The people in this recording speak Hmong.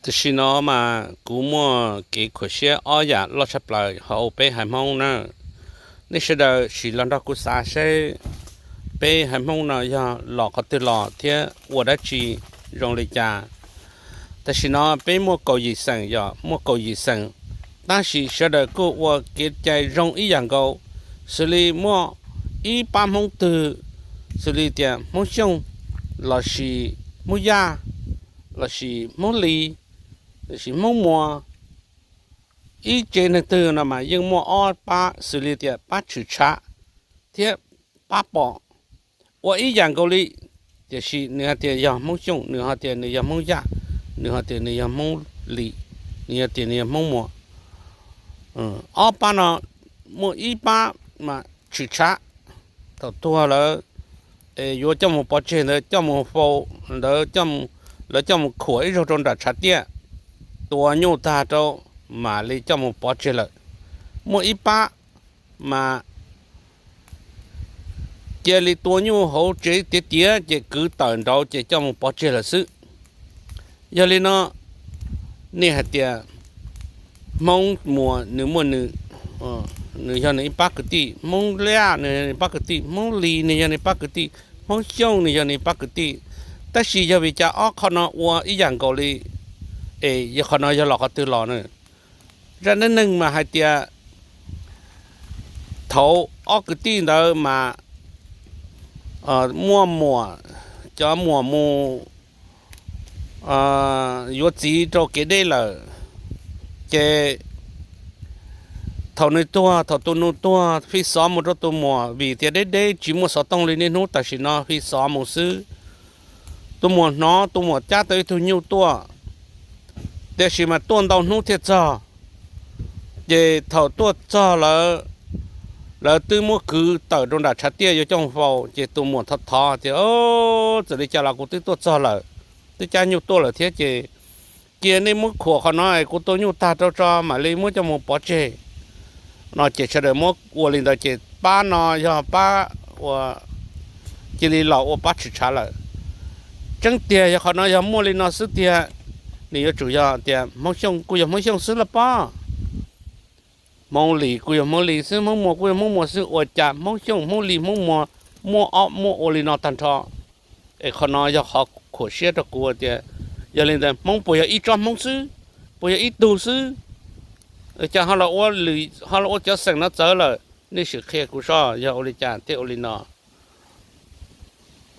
Tam sim no mas kuv muaj kev khuam siab ob yam loj tshaj plaws hauv peb haiv Hmoob na. Nej sawv daws sim los nrog kuv xav seb peb haiv Hmoob no yog los qhov twg los thiab ua dab tsi zoo li cas. Tam sim no peb muaj kaum yim xeem, yog muaj kaum yim xeem, tab sis sawv daws kuj ua kev cai zoo ib yam nkaus, xws li muaj ib pab Hmoob twg, xws li tias Hmoob Xyooj, lossis Hmoob Yaj, lossis Hmoob Lis, lossis Hmoob Muas, ib tsev neeg twg no mas yeej muaj ob pab xws li tias pab tshwm tshav thiab pab pom ua ib yam nkaus li, tiam sis nws hais tias yog Hmoob Xyooj, nws hais tias nws yog Hmoob Yaj, nws hais tias nws yog Hmoob Lis, nws hais tias nws yog Hmoob Muas. Ob pab no muaj ib pab mas tshwm tshav, thaum tuag lawm es yuav coj mus pov tseg ntawd coj mus faus ntawd, lawv coj mus khuam ib zaug rau nram tshav tiaj, tua nyuj tag rau mam li coj mus pov tseg lawm. Muaj ib pab mas cia li tua nyuj hauv tsev tiav tiav ces kwv tawm nraud ces coj mus pov tseg lawm xwb. Yog li no, nej hais tias Hmoob Muas nws muaj nws, nws yog nws ib pab kwv tij, Hmoob Liaj nws yog nws pab kwv tij, Hmoob Lis nws yog nws pab kwv tij, Hmoob Xyooj nws yog nws pab kwv tij, tab sis yog vim cas ob qho no ua ib yam nkaus li, es yog qhov no yog los qhov twg los na? Zaj dab neeg mas hais tias thaum ob kwv tij ntawd mas muaj muam, cov muam mus yuav txiv rau kev deb lawm, ces thaum nws tuag, thaum tus nus tuag, fij xov mus rau tus muam vim tias deb deb tsis muaj xov tooj li niaj hnub tam sim no, fij xov mus xwb. Tus muam hnov tus muam cab tau ib tug nyuj tuaj, tiam sis mas tuaj ntau hnub thiaj txog. Ces thaum tuaj txog lawm, lawv twb muab kwv tawm rau nram tshav tiaj yuav coj mus faus, ces tus muam thov thov tias, Txawm li cas los kuv twb tuaj txog lawm, twb cab nyuj tuaj lawm thiab, ces cia nej muab khuam qhov no es kuv tua nyuj tag rau tso mam li muab coj mus pov tseg no. Ces sawv daws muab ua li ntawd, ces pab no yog pab ua, cia li los ua pab tshwm tshav lawm. Tseeb tiag yog qhov no yog muaj li no xwb tiag, nws yuav tsum yog tias Hmoob Xyooj kuj yog Hmoob Xyooj xwb los pob, Hmoob Lis kuj yog Hmoob Lis xwb, Hmoob Muas kuj yog Hmoob Muas xwb, ua cas Hmoob Xyooj, Hmoob Lis, Hmoob Muas muaj ob muaj ua li no tag nrho? Es qhov no yog qhov khuam siab rau kuv tias, yog li ntawd Hmoob puas yog ib tsob Hmoob xwb, puas yog ib tug xwb? Cas ho los ua cov xeem no txawv lawm? Nej sim qhia kuv soj yog ua li cas thiaj ua li no.